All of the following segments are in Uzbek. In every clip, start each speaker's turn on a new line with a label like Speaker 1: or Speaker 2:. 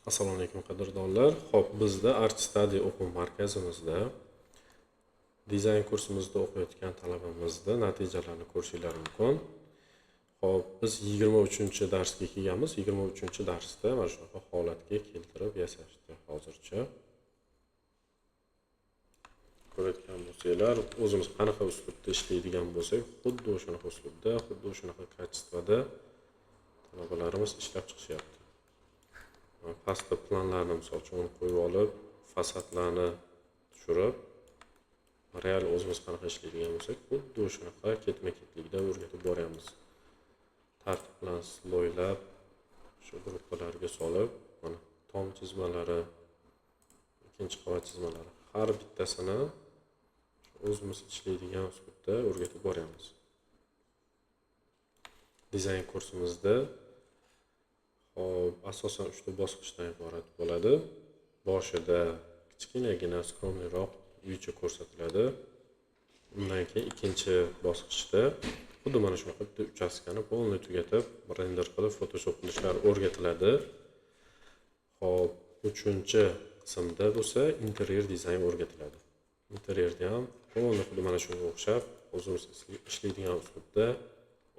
Speaker 1: Assalomu alaykum, qadrdonlar. Xo'p, bizda Art Study o'quv markazimizda dizayn kursimizda o'qiyotgan talabamizni natijalarini ko'rishinglar mumkin. Xo'p, biz 23-darsga kelganmiz. 23-darsda mana shunaqa holatga keltirib yasashdi hozircha. Ko'rayotgan bo'lsanglar, o'zimiz qanaqa uslubda ishlaydigan bo'lsak, xuddi o'shanaqa uslubda, xuddi o'shanaqa качество da talabalarimiz ishlab chiqishyapti. Pastda planlarni, misol uchun, qo'yib olib, fasadlarni tushirib, real o'zimiz qanaqa ishlaydigan bo'lsak, xuddi o'shanaqa ketma ketlikda o'rgatib boryapmiz. Tartib bilan слой lab, shu gruppalarga solib, mana tom chizmalari, ikkinchi qavat chizmalari, har bittasini o'zimiz ishlaydigan uslubda o'rgatib boryapmiz. Dizayn kursimizda, hop, asosan uchta bosqichdan iborat bo'ladi. Boshida kichkinagina, скромный roq uycha ko'rsatiladi. Undan keyin ikkinchi bosqichda xuddi mana shunaqa bitta uchastkani полный tugatib, render qilib, Photoshop qilishlar o'rgatiladi. Hop, uchinchi qismda bo'lsa interyer dizayn o'rgatiladi. Interyerda ham полный xuddi mana shunga o'xshab, o'zimiz ishlaydigan uslubda,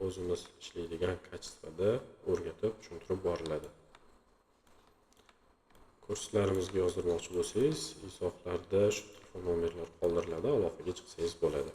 Speaker 1: o'zimiz ishlaydigan качество da o'rgatib, tushuntirib boriladi. Kurslarimizga yozdirmoqchi bo'lsangiz, izohlarda shu telefon nomerlari qoldiriladi, aloqaga chiqsangiz bo'ladi.